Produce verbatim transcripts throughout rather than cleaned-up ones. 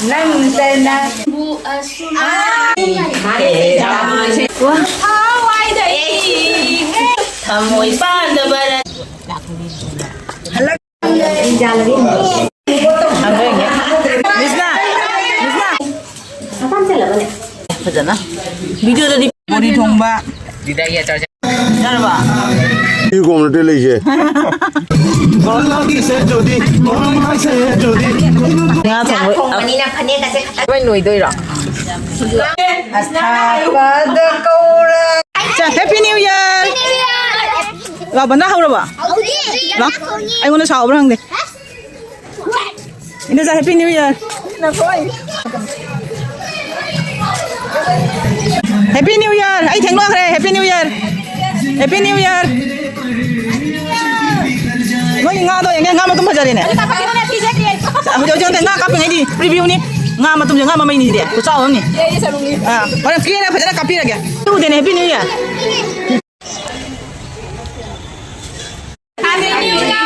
ꯅꯪꯇꯅ ꯊꯃꯣꯏ ꯄꯥꯟꯗꯕ ꯐꯖꯅ ꯚꯤꯗꯤꯑꯣꯗꯗꯤ ꯕꯣꯔꯤ ꯊꯣꯡꯕ꯫ ꯌꯥꯔꯕ? ꯁꯤ ꯀꯣꯝ ꯅꯠꯇꯦ ꯂꯩꯁꯦ꯫ ꯉꯥ ꯊꯣꯡꯕ꯫ ꯊꯣꯡꯕꯅꯤꯅ ꯐꯅꯦꯛ ꯑꯁꯦ ꯈꯛꯇ꯫ ꯂꯣꯏ ꯅꯣꯏꯗꯣꯏꯔꯣ? ꯑꯁꯥꯄꯗ ꯀꯧꯔ꯫ ꯆꯥ, Happy New Year! ꯂꯥꯎ, ꯕꯟꯗꯥ ꯍꯧꯔꯕꯣ? ꯂꯥꯎ꯫ ꯑꯩꯉꯣꯟꯗ ꯁꯥꯎꯕ꯭ꯔꯥ ꯈꯪꯗꯦ꯫ ꯏꯟꯗꯣꯆꯥ, Happy New Year! Happy New Year! ꯑꯩ ꯊꯦꯡꯗꯣꯛꯈ꯭ꯔꯦ꯫ Happy New Year! Happy New Year! ꯅꯣꯏꯒꯤ ꯉꯥꯗꯣ ꯌꯦꯡꯉꯦ, ꯉꯥ ꯃꯇꯨꯝ ꯐꯖꯔꯦꯅꯦ꯫ ꯍꯧꯖꯤꯛ, ꯍꯧꯖꯤꯛ ꯉꯥ ꯀꯥꯞꯄꯤꯉꯩꯗꯤ previewꯅꯤ꯫ ꯉꯥ ꯃꯇꯨꯝꯁꯦ ꯉꯥ ꯃꯃꯩꯅꯤꯁꯤꯗꯤ꯫ ꯈꯨꯆꯥꯎ ꯑꯃꯅꯤ꯫ ꯑꯥ, ꯍꯣꯔꯦꯟ ꯀꯦꯔ ꯐꯖꯅ ꯀꯥꯞꯄꯤꯔꯒꯦ꯫ ꯎꯗꯦꯅꯦ, Happy New Year! Happy New Year!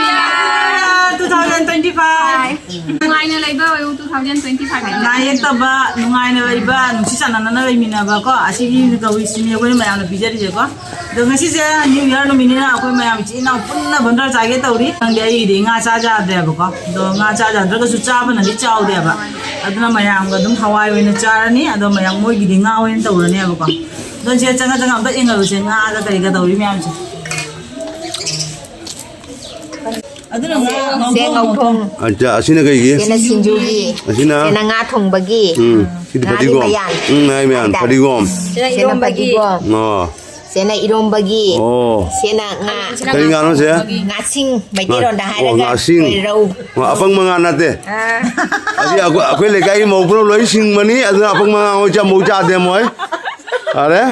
Two thousand twenty-five. ꯅꯨꯡꯉꯥꯏꯅ ꯂꯩꯕ ꯑꯣꯏꯌꯨ two thousand twenty-five꯫ ꯅꯥ ꯌꯦꯛꯇꯕ, ꯅꯨꯡꯉꯥꯏꯅ ꯂꯩꯕ, ꯅꯨꯡꯁꯤ ꯆꯥꯟꯅꯅ ꯂꯩꯃꯤꯟꯅꯕ ꯀꯣ, ꯑꯁꯤꯒꯤ ꯀꯧꯏꯁꯤꯅꯤ ꯑꯩꯈꯣꯏꯅ ꯃꯌꯥꯝꯅ ꯄꯤꯖꯔꯤꯁꯦꯀꯣ꯫ ꯑꯗꯣ ꯉꯁꯤꯁꯦ New Year ꯅꯨꯃꯤꯠꯅꯤꯅ ꯑꯩꯈꯣꯏ ꯃꯌꯥꯝ ꯏꯆꯤꯟ ꯏꯅꯥꯎ ꯄꯨꯟꯅ ꯕꯟꯗꯔ ꯆꯥꯒꯦ ꯇꯧꯔꯤ꯫ ꯈꯪꯗꯦ, ꯑꯩꯒꯤꯗꯤ ꯉꯥ ꯆꯥ ꯌꯥꯗ꯭ꯔꯦꯕꯀꯣ꯫ ꯑꯗꯣ ꯉꯥ ꯆꯥ ꯌꯥꯗ꯭ꯔꯒꯁꯨ ꯆꯥꯕꯅꯗꯤ ꯆꯥꯎꯗꯦꯕ꯫ ꯑꯗꯨꯅ ꯃꯌꯥꯝꯒ ꯑꯗꯨꯝ ꯍꯋꯥꯏ ꯑꯣꯏꯅ ꯆꯥꯔꯅꯤ꯫ ꯑꯗꯣ ꯃꯌꯥꯝ ꯃꯣꯏꯒꯤꯗꯤ ꯉꯥ ꯑꯣꯏꯅ ꯇꯧꯔꯅꯦꯕꯀꯣ꯫ ꯑꯗꯣ ꯁꯤꯗ ꯆꯪꯉ ꯆꯪꯉ ꯑꯝꯇ ꯌꯦꯡꯍꯜꯂꯨꯁꯦ, ꯉꯥꯒ ꯀꯔꯤꯒ ꯇꯧꯔꯤ ꯃꯌꯥꯝꯁꯦ꯫ ꯑꯗꯨꯅ ꯉꯥ ꯁꯦ ꯉꯧꯊꯣꯡ, ꯉꯧꯊꯣꯡ꯫ ꯉꯧꯊꯣꯡ꯫ ꯑꯠꯆꯥ, ꯑꯁꯤꯅ ꯀꯩꯒꯤ? ꯁꯤꯅ ꯁꯤꯡꯖꯨꯒꯤ꯫ ꯑꯁꯤꯅ? ꯁꯤꯅ ꯉꯥ ꯊꯣꯡꯕꯒꯤ꯫ ꯎꯝ, ꯁꯤꯗꯤ ꯉꯥꯒꯤ ꯐꯗꯤꯒꯣꯝ꯫ ꯃꯌꯥꯟ ꯎꯝ, ꯉꯥꯒꯤ ꯃꯌꯥꯟ, ꯍꯥꯏꯇꯥꯔꯦ꯫ ꯐꯗꯤꯒꯣꯝ꯫ ꯁꯤꯅ ꯁꯤꯅ ꯏꯔꯣꯝꯕꯒꯤ꯫ ꯐꯗꯤꯒꯣꯝ꯫ ꯑꯣ꯫ ꯁꯤꯅ ꯏꯔꯣꯝꯕꯒꯤ꯫ ꯑꯣ꯫ ꯁꯤꯅ ꯉꯥ꯫ ꯀꯔꯤ ꯉꯥꯅꯣ ꯁꯦ? ꯉꯥꯁꯤꯡ, ꯃꯩꯇꯩꯂꯣꯟꯗ ꯉꯥ-, ꯑꯣ, ꯍꯥꯏꯔꯒ ꯉꯥꯁꯤꯡ꯫ ꯑꯩꯈꯣꯏ ꯔꯧ꯫ ꯑꯣ, ꯑꯄꯪꯕ ꯉꯥ ꯅꯠꯇꯦ꯫ ꯑꯥ꯫ ꯑꯁꯤ ꯑꯩꯈꯣꯏ, ꯑꯩꯈꯣꯏ ꯂꯩꯀꯥꯏꯒꯤ ꯃꯧ ꯄꯨꯝꯅꯃꯛ ꯂꯣꯏ ꯁꯤꯡꯕꯅꯤ, ꯑꯗꯨꯅ ꯑꯄꯪꯕ ꯉꯥ ꯃꯣꯏ ꯆꯥ-, ꯃꯧ ꯆꯥꯗꯦ ꯃꯣꯏ꯫ ꯐꯔꯦ?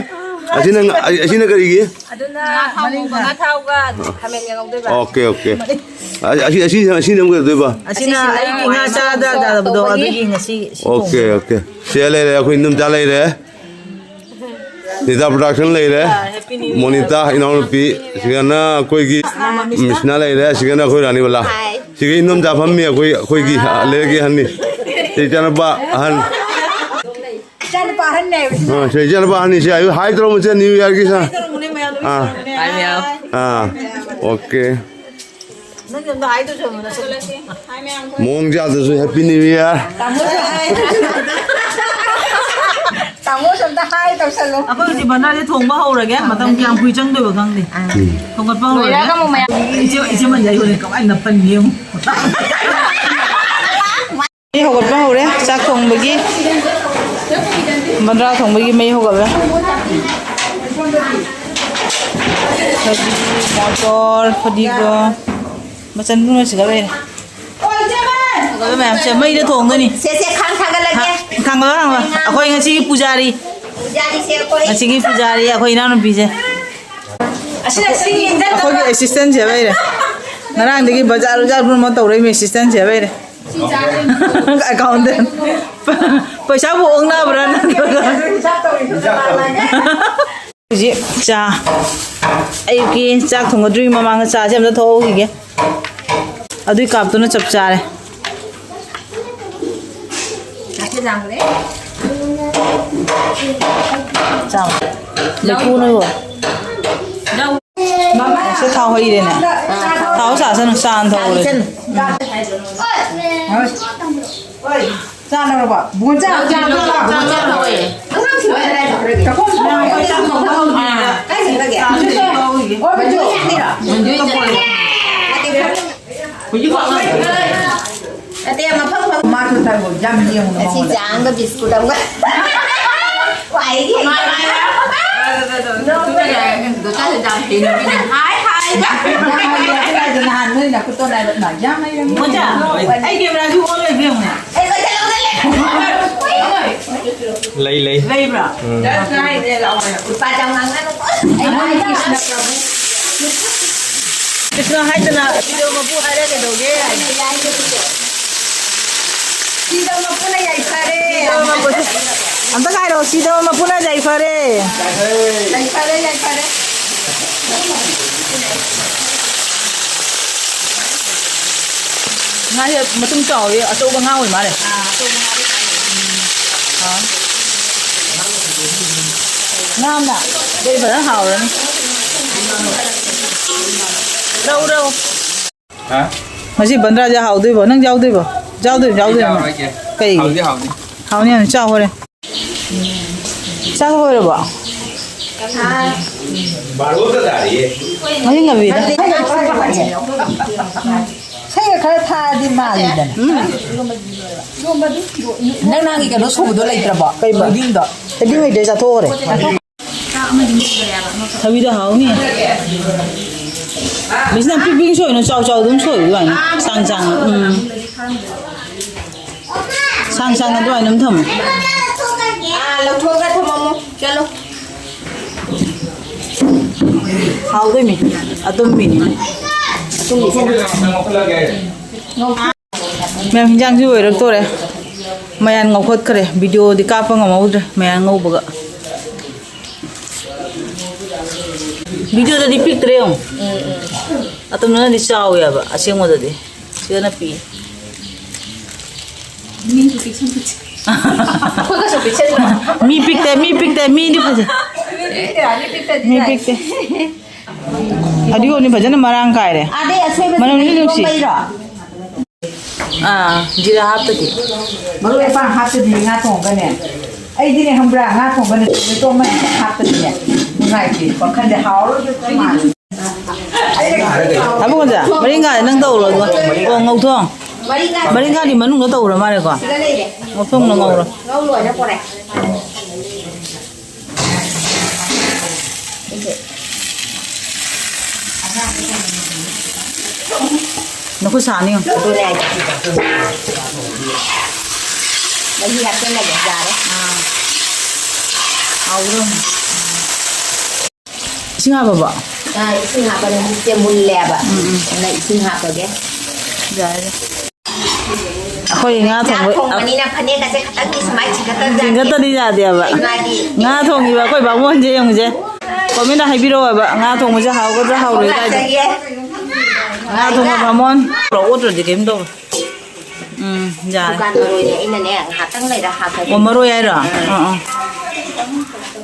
ꯑꯁꯤꯅ ꯉꯥ-, ꯑꯁꯤꯅ ꯀꯔꯤꯒꯤ? ꯑꯗꯨꯅ ꯉꯥ ꯊꯥꯎ ꯉꯧꯕ, ꯉꯥ ꯊꯥꯎꯒ ꯈꯥꯃꯦꯟꯒ ꯉꯧꯗꯣꯏꯕ꯫ Okay, okay. ꯑ-, ꯑꯁꯤ, ꯑꯁꯤ, ꯑꯁꯤꯅ ꯑꯃꯨꯛ ꯀꯩꯗꯧꯗꯣꯏꯕ? ꯑꯁꯤꯅ ꯑꯁꯤꯁꯤꯅ ꯑꯩꯒꯤ ꯉꯥ ꯆꯥꯗ ꯇꯧꯕꯒꯤ ꯌꯥꯗꯕꯗꯣ, ꯑꯗꯨꯒꯤ ꯉꯁꯤ ꯁꯤ ꯑꯣꯀꯦ, ꯊꯣꯡꯕ꯫ ꯑꯣꯀꯦ꯫ ꯁꯦ ꯂꯩꯔꯦ, ꯑꯩꯈꯣꯏ ꯏꯟꯗꯣꯝꯆꯥ ꯂꯩꯔꯦ꯫ ꯅꯤꯇꯥ ꯄ꯭ꯔꯗꯛꯁꯟ ꯂꯩꯔꯦ꯫ ꯃꯣꯅꯤꯇꯥ ꯏꯅꯥꯎꯅꯨꯄꯤ꯫ ꯁꯤꯒꯅ ꯑꯩꯈꯣꯏꯒꯤ ꯃꯤꯁꯅꯥ ꯂꯩꯔꯦ꯫ ꯁꯤꯒꯅ ꯑꯩꯈꯣꯏ ꯔꯥꯅꯤꯕꯂꯥ꯫ ꯁꯤꯒ ꯏꯟꯗꯣꯝꯆꯥ ꯐꯝꯃꯤ ꯑꯩꯈꯣꯏ, ꯑꯩꯈꯣꯏꯒꯤ ꯂꯩꯔꯛꯀꯤ ꯑꯍꯟꯅꯤ꯫ ꯏꯆꯥꯅꯨꯄꯥ ꯑꯍꯟ꯫ ꯏꯆꯥꯅꯨꯄꯥ ꯑꯍꯟꯅꯦ ꯍꯥꯏꯕꯁꯤꯅ꯫ ꯑꯥ, ꯁꯦ, ꯏꯆꯥꯅꯨꯄꯥ ꯑꯍꯟꯅꯤꯁꯦ, ꯍꯥꯏꯌꯨ, ꯍꯥꯏ ꯇꯧꯔꯣ, ꯃꯆꯦ, ꯅ꯭ꯌꯨ ꯏꯌꯥꯔꯒꯤ ꯁꯥ-, ꯇꯧꯔꯝꯕꯅꯦ, ꯃꯌꯥꯝ ꯑꯥ꯫ ꯍꯥꯏ, ꯃꯌꯥꯝ꯫ ꯑꯥ, ꯑꯣꯀꯦ꯫ ꯅꯪ ꯑꯝꯇ ꯍꯥꯏ ꯇꯧꯁꯜꯂꯣ, ꯅꯁꯛ꯫ ꯃꯑꯣꯡ ꯆꯥꯗꯁꯨ Happy New Year꯫ ꯇꯥꯃꯣꯁꯨ ꯍꯥꯏ꯫ ꯇꯥꯃꯣꯁꯨ ꯑꯝꯇ ꯍꯥꯏ ꯇꯧꯁꯜꯂꯣ꯫ ꯑꯩꯈꯣꯏ ꯍꯧꯖꯤꯛ ꯕꯟꯗꯥꯁꯦ ꯊꯣꯡꯕ ꯍꯧꯔꯒꯦ꯫ ꯃꯇꯝ ꯀꯌꯥꯝ ꯀꯨꯏ ꯆꯪꯗꯣꯏꯕ ꯈꯪꯗꯦ꯫ ꯎꯝ꯫ ꯊꯣꯡꯒꯠꯄ ꯍꯧꯔꯒꯦ꯫ ꯂꯣꯏꯔꯒ ꯑꯃꯨꯛ ꯃꯌꯥꯝ ꯏꯆꯦ, ꯏꯆꯦ ꯃꯟꯖꯥꯏ ꯍꯣꯏꯅ ꯀꯃꯥꯏꯅ ꯅꯞꯄꯟꯒꯦ ꯌꯦꯡꯉꯨ꯫ ꯑꯩ ꯍꯧꯒꯠꯄ ꯍꯧꯔꯦ ꯆꯥꯛ ꯊꯣꯡꯕꯒꯤ꯫ ꯕꯟꯗ꯭ꯔꯥ ꯊꯣꯡꯕꯒꯤ ꯃꯩ ꯍꯧꯒꯠꯂꯦ꯫ ꯊꯕꯤ, ꯃꯣꯇꯣꯔ, ꯐꯗꯤꯒꯣꯝ, ꯃꯆꯟ ꯄꯨꯝꯅꯃꯛ ꯁꯤꯗ ꯂꯩꯔꯦ꯫ ꯍꯧꯒꯠꯂꯦ ꯃꯌꯥꯝꯁꯦ, ꯃꯩꯗ ꯊꯣꯡꯗꯣꯏꯅꯤ꯫ ꯁꯦ, ꯁꯦ, ꯈꯥꯡ ꯊꯥꯡꯒꯠꯂꯒꯦ꯫ ꯊꯥꯡꯒꯠꯂꯣ, ꯊꯥꯡꯒꯠꯂꯣ꯫ ꯑꯩꯈꯣꯏ ꯉꯁꯤꯒꯤ ꯄꯨꯖꯥꯔꯤ꯫ ꯄꯨꯖꯥꯔꯤꯁꯦ ꯑꯩꯈꯣꯏ꯫ ꯉꯁꯤꯒꯤ ꯄꯨꯖꯥꯔꯤ ꯑꯩꯈꯣꯏ ꯏꯅꯥꯎꯅꯨꯄꯤꯁꯦ꯫ ꯑꯁꯤꯅ ꯁꯤꯒꯤ ꯏꯟꯖꯟ ꯑꯩꯈꯣꯏꯒꯤ ꯑꯦꯁꯤꯁꯇꯦꯟꯁꯦ ꯂꯩꯔꯦ꯫ ꯉꯔꯥꯡꯗꯒꯤ ꯕꯖꯥꯔ ꯕꯖꯥꯔ ꯄꯨꯝꯅꯃꯛ ꯇꯧꯔꯛꯏ ꯑꯦꯁꯤꯁꯇꯦꯟꯁꯦ ꯂꯩꯔꯦ꯫ ꯑꯦꯀꯥꯎꯟꯇꯦꯟ꯫ ꯄꯩꯁꯥꯕꯨ ꯑꯣꯛꯅꯕ꯭ꯔꯥ ꯅꯠꯇ꯭ꯔꯒ? ꯍꯧꯖꯤꯛ ꯆꯥ, ꯑꯌꯨꯛꯀꯤ ꯆꯥꯛ ꯊꯣꯡꯒꯗ꯭ꯔꯤ ꯃꯃꯥꯡꯗ ꯆꯥꯁꯦ ꯑꯝꯇ ꯊꯣꯛꯍꯧꯈꯤꯒꯦ꯫ ꯑꯗꯨꯏ ꯀꯥꯞꯇꯨꯅ ꯆꯞ ꯆꯥꯔꯦ꯫ ꯆꯥꯎ꯫ ꯂꯩꯀꯨꯅ ꯂꯣꯏ꯫ ꯁꯤ ꯊꯥꯎ ꯍꯩꯔꯦꯅꯦ꯫ ꯊꯥꯎ ꯁꯥꯁꯅꯨ, ꯆꯥ ꯑꯣꯏꯅ ꯊꯛꯍꯧꯔꯁꯤ꯫ ꯆꯥ ꯂꯧꯔꯕꯣ? ꯕꯣꯟ ꯆꯥ, ꯆꯥ ꯂꯧꯔꯕꯣ? ꯆꯥꯛ ꯊꯣꯡꯕ ꯍꯧꯗ꯭ꯔꯤꯌꯦ꯫ ꯀꯥꯏ ꯆꯠꯈ꯭ꯔꯒꯦ? ꯍꯣꯏ, ꯕꯤꯖꯨ꯫ ꯍꯧꯖꯤꯛ ꯋꯥ ꯉꯥꯡꯉꯤꯕ꯫ ꯅꯠꯇꯦ, ꯃꯐꯝ ꯐꯝ-, ꯃꯥꯁꯨ ꯊꯕꯛ ꯌꯥꯝ ꯌꯦꯡꯉꯨ ꯑꯁꯤ ꯃꯉꯣꯟꯗ꯫ ꯆꯥ ꯑꯃꯒ ꯕꯤꯁꯀꯨꯠ ꯑꯃꯒ꯫ ꯈ꯭ꯋꯥꯏꯗꯒꯤ ꯃꯥ-, ꯃꯥ-, ꯅꯣꯛꯄ ꯌꯥꯏ꯫ ꯗꯣꯀꯥꯟꯗ ꯌꯥꯝ ꯍꯩꯅꯕꯤꯅꯦ꯫ ꯍꯥꯏ, ꯍꯥꯏ, ꯀꯥꯏ꯫ ꯌꯥꯝ ꯍꯩꯔꯦ, ꯑꯗꯨ ꯍꯥꯏꯗꯣ ꯅꯍꯥꯟ ꯅꯣꯏ ꯅꯈꯨꯠꯇꯣ ꯅꯥꯏꯕ, ꯌꯥꯝ ꯍꯩꯔꯝꯃꯤ꯫ ꯃꯣꯆꯥ, ꯑꯩ ꯀꯦꯃꯦꯔꯥꯁꯨ ꯑꯣꯟ ꯂꯩꯕ ꯌꯦꯡꯉꯨꯅꯦ꯫ ꯑꯩ ꯂꯣꯏꯁꯜꯍꯧꯗ꯭ꯔꯦ꯫ ꯂꯩ, ꯂꯩ꯫ ꯂꯩꯕ꯭ꯔꯥ? ꯎꯝ꯫ ꯂꯨꯄꯥ ꯆꯥꯝꯃꯉꯥ ꯉꯥꯏꯈꯣ꯫ ꯑꯩ ꯀ꯭ꯔꯤꯁꯅ ꯄ꯭ꯔꯚꯨ꯫ ꯀ꯭ꯔꯤꯁꯅ ꯍꯥꯏꯗꯅ ꯁꯤꯗ ꯃꯄꯨ ꯍꯥꯏꯔ ꯀꯩꯗꯧꯒꯦ? ꯁꯤꯗ ꯃꯄꯨꯅ ꯌꯥꯏꯐꯔꯦ꯫ ꯑꯝꯇ ꯍꯥꯏꯔꯣ, ꯁꯤꯗ ꯃꯄꯨꯅ ꯌꯥꯏꯐꯔꯦ꯫ ꯌꯥꯏꯐꯔꯦ, ꯌꯥꯏꯐꯔꯦ꯫ ꯉꯥꯁꯦ ꯃꯇꯨꯝ ꯆꯥꯎꯋꯤ, ꯑꯆꯧꯕ ꯉꯥ ꯑꯣꯏ ꯃꯥꯜꯂꯦ꯫ ꯍꯥꯎ꯫ ꯉꯥ ꯑꯃꯅ ꯀꯩ ꯐꯖꯅ ꯍꯥꯎꯔꯅꯤ꯫ ꯔꯧ, ꯔꯧ꯫ ꯍꯥ? ꯉꯁꯤ ꯕꯟꯗ꯭ꯔꯥꯁꯦ ꯍꯥꯎꯗꯣꯏꯕꯣ? ꯅꯪ ꯌꯥꯎꯗꯣꯏꯕꯣ? ꯌꯥꯎꯗꯣꯏꯕ, ꯌꯥꯎꯗꯣꯏꯕ꯫ ꯌꯥꯎꯔꯣꯏꯒꯦ꯫ ꯀꯩꯒꯤ? ꯍꯥꯎꯗꯤ ꯍꯥꯎꯅꯤ꯫ ꯍꯥꯎꯅꯤ, ꯍꯥꯎꯅꯤ, ꯆꯥꯎ ꯍꯣꯔꯦꯟ꯫ ꯆꯥꯛ ꯂꯣꯏꯔꯕꯣ? ꯕꯥꯔꯣꯗ ꯇꯥꯔꯤꯌꯦ꯫ ꯃꯍꯤꯡ ꯑꯕꯤꯗ꯫ ꯏꯁꯩꯒ ꯈꯔ ꯊꯥꯔꯗꯤ ꯃꯥꯜꯂꯤꯗꯅ꯫ ꯎꯝ꯫ ꯅꯪ ꯅꯍꯥꯟꯒꯤ ꯀꯩꯅꯣ ꯁꯨꯕꯗꯣ ꯂꯩꯇ꯭ꯔꯕꯣ? ꯀꯩꯕ? ꯊꯣꯏꯗꯤꯡꯗꯣ꯫ ꯊꯣꯏꯗꯤꯡ ꯂꯩꯇ꯭ꯔꯦ, ꯆꯥꯊꯣꯛꯈ꯭ꯔꯦ꯫ ꯊꯕꯤꯗꯣ ꯍꯥꯎꯅꯤ꯫ ꯕꯤꯁꯅꯥ ꯄꯤꯛ ꯄꯤꯛ ꯁꯣꯏꯅ ꯆꯥꯎ ꯆꯥꯎ ꯑꯗꯨꯝ ꯁꯣꯏ ꯑꯗꯨꯃꯥꯏꯅ꯫ ꯁꯥꯡ ꯁꯥꯡꯅ꯫ ꯎꯝ꯫ ꯁꯥꯡ ꯁꯥꯡꯅ ꯑꯗꯨꯃꯥꯏꯅ ꯑꯗꯨꯝ ꯊꯝꯃꯨ꯫ ꯑꯥ, ꯂꯧꯊꯣꯛꯑꯒ ꯊꯝꯃꯝꯃꯣ꯫ ꯆꯠꯂꯣ꯫ ꯍꯥꯎꯗꯣꯏꯅꯤ꯫ ꯑꯗꯨꯝ ꯃꯤꯅꯤ꯫ ꯃꯌꯥꯝ, ꯍꯤꯟꯖꯥꯡꯁꯨ ꯂꯣꯏꯔꯛꯇꯣꯔꯦ꯫ ꯃꯌꯥꯟ ꯉꯧꯈꯠꯈ꯭ꯔꯦ꯫ ꯚꯤꯗꯤꯑꯣꯗꯤ ꯀꯥꯞꯄ ꯉꯝꯍꯧꯗ꯭ꯔꯦ ꯃꯌꯥꯟ ꯉꯧꯕꯒ꯫ ꯚꯤꯗꯤꯑꯣꯗꯗꯤ ꯄꯤꯛꯇ꯭ꯔꯦ ꯌꯦꯡꯉꯨ꯫ ꯎꯝ, ꯎꯝ꯫ ꯑꯇꯣꯝꯕꯅꯗꯤ ꯆꯥꯎꯋꯦꯕ ꯑꯁꯦꯡꯕꯗꯗꯤ꯫ ꯁꯤꯗꯅ ꯄꯤꯛꯏ꯫ ꯃꯤꯁꯨ ꯄꯤꯛꯁꯟ ꯄꯤꯛꯁꯟ꯫ ꯑꯩꯈꯣꯏꯒꯁꯨ ꯄꯤꯛꯁꯟ꯫ ꯃꯤ ꯄꯤꯛꯇꯦ, ꯃꯤ ꯄꯤꯛꯇꯦ, ꯃꯤꯗꯤ ꯐꯖꯩ꯫ ꯃꯤ ꯄꯤꯛꯇꯦ, ꯃꯤ ꯄꯤꯛꯇꯦ꯫ ꯃꯤ ꯄꯤꯛꯇꯦ꯫ ꯐꯗꯤꯒꯣꯝꯗꯤ ꯐꯖꯅ ꯃꯔꯥꯡ ꯀꯥꯏꯔꯦ꯫ ꯑꯥꯗꯩ ꯑꯁꯣꯏꯕꯁꯤꯡ ꯃꯅꯝꯁꯨ ꯅꯨꯡꯁꯤ꯫ ꯏꯔꯣꯝꯕꯩꯔꯣ? ꯑꯥ, ꯖꯤꯔꯥ ꯍꯥꯞꯇꯗꯤ꯫ ꯃꯔꯣꯏ ꯃꯄꯥꯡ ꯍꯥꯞꯇꯗꯤ ꯉꯥ ꯊꯣꯡꯉꯒꯅꯦ꯫ ꯑꯩꯗꯤꯅꯦ ꯈꯪꯕ꯭ꯔꯥ, ꯉꯥ ꯊꯣꯡꯕ ꯅꯨꯃꯤꯠꯇꯣ ꯑꯃ ꯍꯥꯞꯄꯗꯤꯅꯦ ꯅꯨꯡꯉꯥꯏꯇꯦ꯫ ꯋꯥꯈꯜꯁꯦ ꯍꯥꯎꯔꯣꯏꯗꯣꯏ ꯃꯥꯜꯂꯦ꯫ ꯑꯕꯨꯡꯉꯣꯁꯦ, ꯃꯔꯤꯡꯒꯥꯗꯤ ꯅꯪ ꯇꯧꯔꯣ ꯑꯗꯨꯒ꯫ ꯑꯣ, ꯉꯧꯊꯣꯡ꯫ ꯃꯔꯤꯡꯒꯥꯗꯤ ꯃꯅꯨꯡꯗ ꯇꯧꯔ ꯃꯥꯜꯂꯦꯀꯣ꯫ ꯁꯤꯗ ꯂꯩꯔꯦ꯫ ꯉꯧꯊꯣꯡꯅ ꯉꯧꯔꯣ꯫ ꯉꯧ ꯂꯣꯏꯔ ꯄꯣꯔꯦ꯫ ꯅꯈꯨꯠ ꯁꯥꯅꯤ ꯌꯦꯡꯉꯨ꯫ ꯑꯗꯨꯅꯦ ꯍꯥꯏꯁꯦ꯫ ꯃꯍꯤ ꯍꯥꯞꯆꯜꯂꯒꯦ, ꯌꯥꯔꯦ꯫ ꯑꯥ꯫ ꯍꯥꯎꯕ꯭ꯔꯣ? ꯏꯁꯤꯡ ꯍꯥꯞꯄꯕꯣ? ꯑꯥ, ꯏꯁꯤꯡ ꯍꯥꯞꯄꯅꯦ, ꯍꯧꯖꯤꯛꯁꯦ ꯃꯨꯜꯂꯦꯕ꯫ ꯎꯝ, ꯎꯝ꯫ ꯑꯗꯨꯅ ꯏꯁꯤꯡ ꯍꯥꯞꯄꯒꯦ꯫ ꯌꯥꯔꯦ꯫ ꯑꯩꯈꯣꯏ ꯉꯥ ꯆꯥꯛ ꯊꯣꯡꯕ ꯊꯣꯡꯕꯅꯤꯅ ꯐꯅꯦꯛꯀꯁꯦ ꯈꯇꯪꯗꯤ ꯁꯨꯃꯥꯏ ꯆꯤꯡꯈꯠꯇꯕ ꯌꯥꯗꯦ꯫ ꯆꯤꯡꯈꯠꯇꯗꯤ ꯌꯥꯗꯦꯕ꯫ ꯏꯃꯥꯗꯤ꯫ ꯉꯥ ꯊꯣꯡꯉꯤꯕ ꯑꯩꯈꯣꯏ ꯕꯥꯃꯣꯟꯁꯦ ꯌꯦꯡꯉꯨꯁꯦ꯫ ꯀꯣꯃꯦꯟꯗ ꯍꯥꯏꯕꯤꯔꯛꯑꯣꯕ, ꯉꯥ ꯊꯣꯡꯕꯁꯦ ꯍꯥꯎꯒꯗ꯭ꯔꯥ ꯍꯥꯎꯔꯣꯏꯗ꯭ꯔꯥ ꯍꯥꯏꯗꯣ꯫ ꯂꯥꯛꯆꯒꯦ꯫ ꯉꯥ ꯊꯣꯡꯕ ꯕꯥꯃꯣꯟ꯫ ꯄꯨꯔꯥ ꯑꯣꯠꯇ꯭ꯔꯗꯤ ꯀꯩꯝ ꯇꯧꯔꯣꯏ꯫ ꯎꯝ, ꯌꯥꯔꯦ꯫ ꯗꯨꯀꯥꯟ ꯃꯔꯣꯏꯅꯦ, ꯑꯩꯅꯅꯦ ꯉꯥꯏꯍꯥꯛꯇꯪ ꯂꯩꯔ ꯍꯥꯞꯄꯒꯦ꯫ ꯑꯣ, ꯃꯔꯣꯏ ꯍꯥꯏꯔꯣ? ꯑꯥ, ꯑꯥ꯫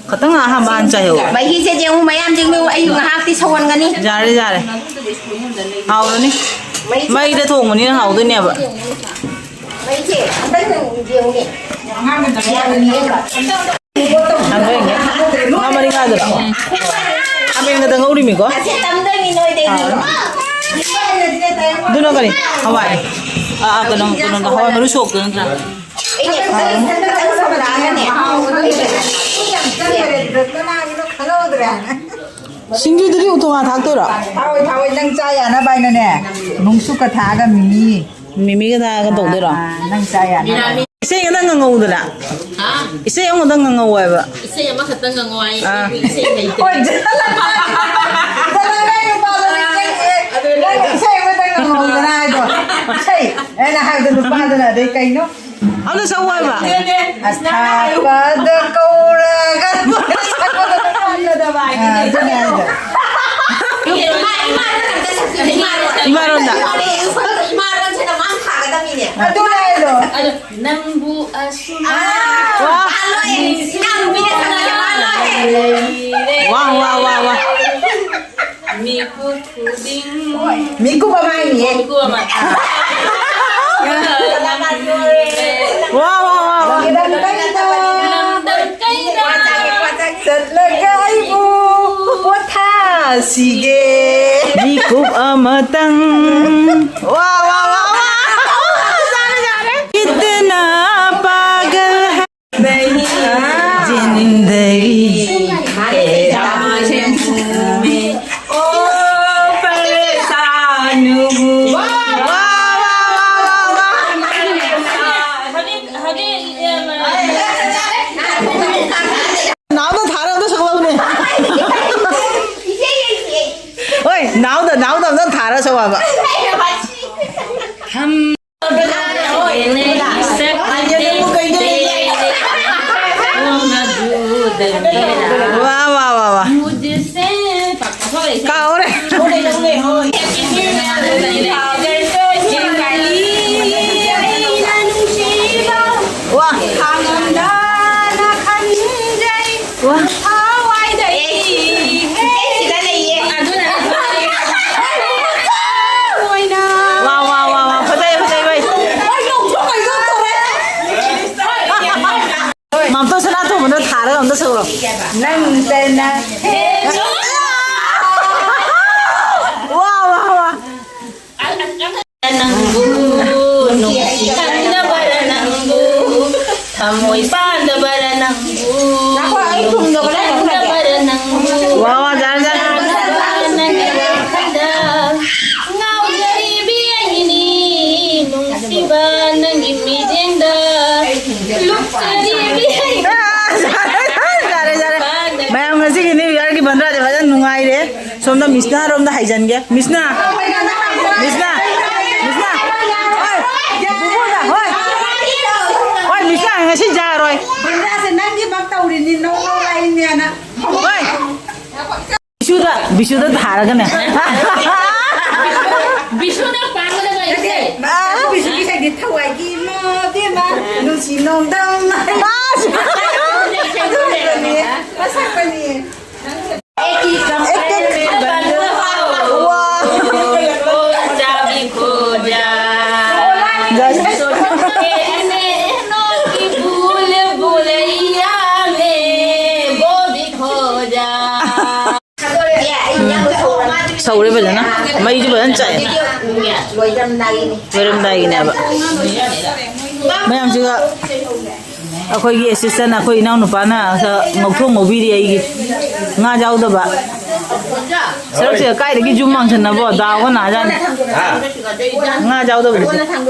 ꯈꯇꯪ ꯑꯍꯥꯟꯕ ꯍꯥꯟꯅ ꯆꯥꯏꯍꯧ꯫ ꯃꯍꯤꯁꯦ ꯌꯦꯡꯉꯨ, ꯃꯌꯥꯝ ꯌꯦꯡꯉꯨ, ꯑꯩ ꯉꯥꯏꯍꯥꯛꯇꯤ ꯁꯧꯍꯟꯒꯅꯤ꯫ ꯌꯥꯔꯦ, ꯌꯥꯔꯦ꯫ ꯍꯥꯎꯔꯅꯤ꯫ ꯃꯩꯁꯦ ꯃꯩꯗ ꯊꯣꯡꯕꯅꯤꯅ ꯍꯥꯎꯗꯣꯏꯅꯦꯕ꯫ ꯃꯩꯁꯦ ꯑꯝꯇꯪ ꯌꯦꯡꯉꯨꯅꯦ꯫ ꯌꯥꯝ ꯌꯦꯡꯉꯦ꯫ ꯉꯥ ꯃꯔꯤ ꯉꯥꯗꯨꯔꯣ? ꯈꯥꯃꯦꯟꯒꯗ ꯉꯧꯔꯤꯃꯤꯀꯣ? ꯑꯁꯤ ꯇꯝꯗꯣꯏꯅꯤ ꯅꯣꯏꯗꯩꯗꯤ꯫ ꯑꯗꯨꯅ ꯀꯔꯤ? ꯍꯋꯥꯏ꯫ ꯑꯥ, ꯑꯥ, ꯀꯩꯅꯣ, ꯀꯩꯅꯣꯗꯣ, ꯍꯋꯥꯏ ꯃꯔꯨ ꯁꯣꯛꯇꯣ ꯅꯠꯇ꯭ꯔꯥ? ꯑꯩꯅ ꯈꯤꯇꯪ, ꯈꯤꯇꯪ ꯁꯧꯍꯜꯂꯛꯑꯒꯅꯦ꯫ ꯁꯤꯡꯖꯨꯗꯨꯗꯤ ꯎꯇꯣꯡꯉꯥ ꯊꯥꯛꯇꯣꯏꯔꯣ? ꯊꯥꯎꯋꯦ, ꯊꯥꯎꯋꯦ, ꯅꯪ ꯆꯥ ꯌꯥꯅꯕ ꯍꯥꯏꯅꯅꯦ꯫ ꯅꯨꯡꯁꯨꯛꯀ ꯊꯥꯛꯑꯒ ꯃꯤꯃꯤ꯫ ꯃꯤꯃꯤꯒ ꯊꯥꯛꯑꯒ ꯇꯧꯗꯣꯏꯔꯣ? ꯑꯥ, ꯅꯪ ꯆꯥ ꯌꯥꯅꯕ꯫ ꯏꯁꯩ ꯑꯃꯇꯪ ꯉꯪꯍꯧꯗꯅ꯫ ꯍꯥ? ꯏꯁꯩ ꯑꯃꯇꯪ ꯉꯪꯍꯧ ꯍꯥꯏꯕ꯫ ꯏꯁꯩ ꯑꯃꯈꯛꯇꯪ ꯉꯪꯉꯣ ꯍꯥꯏ꯫ ꯑꯥ꯫ ꯑꯩ ꯏꯁꯩ ꯍꯩꯇꯦ꯫ ꯍꯣꯏ, ꯆꯠꯂꯣ, ꯅꯨꯄꯥꯗꯣ ꯅꯪ ꯆꯠꯂꯦ꯫ ꯅꯪ ꯏꯁꯩ ꯑꯃꯇꯪ ꯉꯪꯍꯧꯗꯅ ꯍꯥꯏꯗꯣ꯫ ꯏꯁꯩ ꯑꯩꯅ ꯍꯥꯏꯕꯗꯣ ꯅꯨꯄꯥꯗꯨꯅ ꯑꯗꯩ ꯀꯩꯅꯣ? ꯑꯝꯇ ꯁꯛꯎ ꯍꯥꯏꯕ꯫ ꯑꯁꯊꯥꯄꯗ ꯀꯧꯔꯒ ꯁꯛꯄꯗꯣ ꯅꯪ ꯉꯝꯅꯗꯕ ꯍꯥꯏꯗꯤ꯫ ꯑꯥ, ꯑꯗꯨꯅꯦ ꯍꯥꯏꯗꯣ꯫ ꯏꯃꯥꯔꯣꯟꯗ꯫ ꯏꯃꯥꯔꯣꯟꯁꯤꯅ ꯃꯥ ꯊꯥꯒꯗꯕꯅꯤꯅꯦ꯫ ꯑꯗꯨꯅꯦ ꯍꯥꯏꯗꯣ꯫ ꯅꯪꯕꯨ ꯑꯁꯨꯝ ꯋꯥ꯫ ꯏꯅꯥꯎꯅꯨꯄꯤꯅ ꯁꯛꯂꯛꯀꯦ, ꯃꯥ ꯂꯣꯏꯔꯦ꯫ ꯋꯥ, ꯋꯥ, ꯋꯥ, ꯋꯥ꯫ ꯃꯤꯀꯨꯞ ꯈꯨꯗꯤꯡ꯫ ꯃꯤꯀꯨꯞ ꯑꯃ ꯍꯥꯏꯅꯤꯌꯦ꯫ ꯃꯤꯀꯨꯞ ꯑꯃ꯫ ꯋꯥ, ꯋꯥ, ꯋꯥ, ꯋꯥ꯫ ꯂꯝꯗꯝ ꯀꯩꯗ꯫ ꯂꯝꯗꯝ ꯀꯩꯗ꯫ ꯆꯠꯂꯒ ꯑꯩꯕꯨ ꯄꯣꯊꯥꯁꯤꯒꯦ꯫ ꯃꯤꯀꯨꯞ ꯑꯃꯇꯪ꯫ ꯋꯥ, ꯋꯥ, ꯋꯥ, ꯋꯥ꯫ ꯌꯥꯔꯦ, ꯌꯥꯔꯦ꯫ ꯏꯇꯅꯥ ꯄꯥꯒꯜ ꯍꯥꯏ ꯖꯤꯟꯗꯒꯤ꯫ ꯇꯦꯔꯥ ꯍꯦ ꯃꯨꯍ ꯃꯦ, ꯑꯣ ꯄꯔꯦꯁꯥꯟ ꯍꯨ꯫ ꯋꯥ, ꯋꯥ, ꯋꯥ, ꯋꯥ, ꯋꯥ꯫ ꯅꯥꯎꯗ ꯊꯥꯔ ꯑꯝꯇ ꯁꯛꯂꯛꯎꯅꯦ꯫ ꯍꯣꯏ, ꯅꯥꯎꯗ, ꯅꯥꯎꯗ ꯑꯝꯇ ꯊꯥꯔ ꯁꯛꯑꯣ ꯍꯥꯏꯕ꯫ ꯍꯝ꯫ ꯋꯥ, ꯋꯥ, ꯋꯥ, ꯋꯥ꯫ ꯀꯥꯎꯔꯦ꯫ ꯈꯥꯡꯉꯝꯗꯅ ꯈꯟꯖꯩ ꯋꯥ꯫ ꯊꯋꯥꯏꯗ ꯑꯩ ꯍꯦꯛ ꯁꯤꯗ ꯂꯩꯌꯦ꯫ ꯑꯗꯨꯅ ꯑꯣꯏꯅ ꯋꯥ, ꯋꯥ, ꯋꯥ, ꯋꯥ꯫ ꯐꯖꯩ, ꯐꯖꯩ, ꯐꯖꯩ꯫ ꯃꯥꯝꯇꯣꯟ ꯁꯅꯥꯇꯣꯝꯕꯗ ꯊꯥꯔꯒ ꯑꯝꯇ ꯁꯛꯂꯛꯑꯣ꯫ ꯅꯪꯇꯅ ꯋꯥ, ꯋꯥ, ꯋꯥ꯫ ꯅꯪꯕꯨ ꯅꯨꯡꯁꯤ ꯈꯪꯗꯕꯔ ꯅꯪꯕꯨ ꯊꯃꯣꯏ ꯄꯥꯟꯗꯕꯔ ꯅꯪꯕꯨ ꯅꯨꯡꯁꯤ ꯈꯪꯗꯕꯔ ꯅꯪꯕꯨ ꯋꯥ, ꯋꯥ, ꯖꯥꯔ, ꯖꯥꯔ꯫ ꯅꯪꯒꯤ ꯋꯥꯈꯜꯗ ꯉꯥꯎꯖꯔꯤꯕꯤ ꯑꯩꯅꯤ ꯅꯨꯡꯁꯤꯕ ꯅꯪꯒꯤ ꯃꯤꯠꯌꯦꯡꯗ ꯂꯨꯞꯆꯔꯤꯕꯤ ꯑꯩꯅꯤ꯫ ꯌꯥꯔꯦ, ꯌꯥꯔꯦ꯫ ꯃꯌꯥꯝ ꯉꯁꯤꯒꯤ New Yearꯒꯤ ꯕꯟꯗ꯭ꯔꯥꯁꯦ ꯐꯖꯅ ꯅꯨꯡꯉꯥꯏꯔꯦ꯫ ꯁꯣꯝꯗ ꯃꯤꯁꯅꯥꯔꯣꯝꯗ ꯍꯥꯏꯖꯟꯒꯦ꯫ ꯃꯤꯁꯅꯥ, ꯃꯤꯁꯅꯥ, ꯃꯤꯁꯅꯥ꯫ ꯍꯣꯏ, ꯄꯨꯄꯨꯗ, ꯍꯣꯏ꯫ ꯍꯣꯏ, ꯃꯤꯁꯅꯥ ꯉꯁꯤ ꯌꯥꯔꯣꯏ꯫ ꯕꯟꯗ꯭ꯔꯥꯁꯦ ꯅꯪꯒꯤꯃꯛ ꯇꯧꯔꯤꯅꯤ, ꯅꯧ ꯅꯧ ꯂꯥꯛꯏꯅꯦꯅ꯫ ꯍꯣꯏ꯫ ꯕꯤꯁꯨꯗ, ꯕꯤꯁꯨꯗ ꯊꯥꯔꯒꯅꯦ꯫ ꯕꯤꯁꯨꯅ ꯄꯥꯝꯒꯗꯕ ꯏꯁꯩ꯫ ꯅꯠꯇꯦ, ꯕꯤꯁꯨꯒꯤ ꯏꯁꯩꯗꯤ ꯊꯋꯥꯏꯒꯤ ꯏꯃꯥ ꯏꯕꯦꯝꯃ, ꯅꯨꯡꯁꯤ ꯅꯣꯡꯗꯝ꯫ ꯑꯗꯨ ꯏꯁꯩꯗꯣ ꯂꯩꯔꯝꯃꯦ꯫ ꯃꯁꯛꯄꯅꯤ꯫ ꯁꯧꯔꯦ ꯐꯖꯅ꯫ ꯃꯩꯁꯨ ꯐꯖꯅ ꯆꯥꯛꯑꯦ꯫ ꯂꯣꯏꯔꯝꯗꯥꯏꯒꯤꯅꯦꯕ꯫ ꯃꯌꯥꯝꯁꯤꯒ ꯑꯩꯈꯣꯏꯒꯤ assistant, ꯑꯩꯈꯣꯏ ꯏꯅꯥꯎꯅꯨꯄꯥꯅ ꯉꯧꯊꯣꯡ ꯉꯧꯕꯤꯔꯤ ꯑꯩꯒꯤ꯫ ꯉꯥ ꯌꯥꯎꯗꯕ꯫ ꯁꯔꯨꯛꯁꯦ ꯀꯥꯏꯗꯒꯤ ꯌꯨꯝ ꯃꯥꯡꯁꯟꯅꯕꯣ? ꯗꯥꯎꯒ ꯅꯥꯖꯥꯠꯅꯤ꯫ ꯉꯥ ꯌꯥꯎꯗꯕꯗꯨꯗꯤ꯫